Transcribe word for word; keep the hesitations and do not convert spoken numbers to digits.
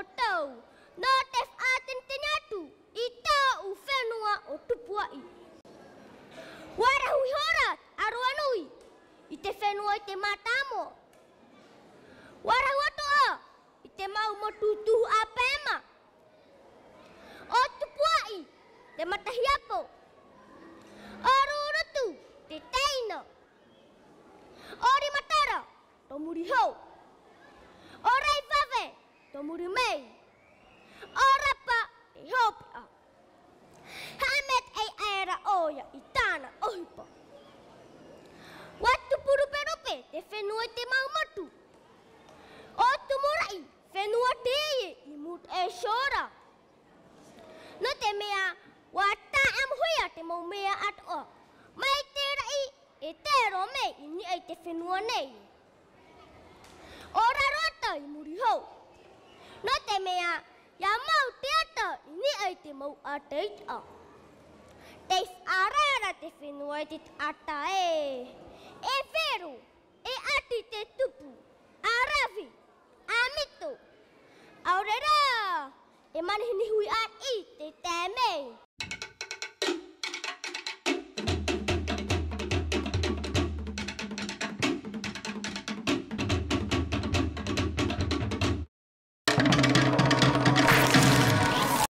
ʻoutou nō te faʻatenetene atu i tā ʻu fenua ʻo Tupuaʻi. ʻUa rahu ihora te ʻaroʻa nui i te fenua i te mātāmua. ʻUa rahu atoʻa i te mau motu tuhaʻa pēmā. ʻO Tupuaʻi te matahiapo. ʻO Rurutu te teina. ʻO Rimatara tō muri hou. ʻO Raivave tō muri mai. ʻO Rapa te hopeʻa. Haʻamātaiʻa ra ʻoia i tāna ʻohipa. ʻUa tupu ruperupe te fenua i te mau motu. ʻO Tumurai fenua teie i mūtaʻa iho ra. Nō te mea ʻua tāʻamuhia te mau mea atoʻa mai te raʻi e tae roa mai i niʻa i te fenua nei. ʻO Raroata i muri hou. Nō te mea ʻia mau te ata i niʻa i te mau ʻātaʻitaʻa. Tei faʻaara ra te fenua i te taʻata ē. E vero, e ʻati te tupu, ʻa ravi, ʻa mito. ʻAore rā e manihini hui ʻāʻī te tae mai.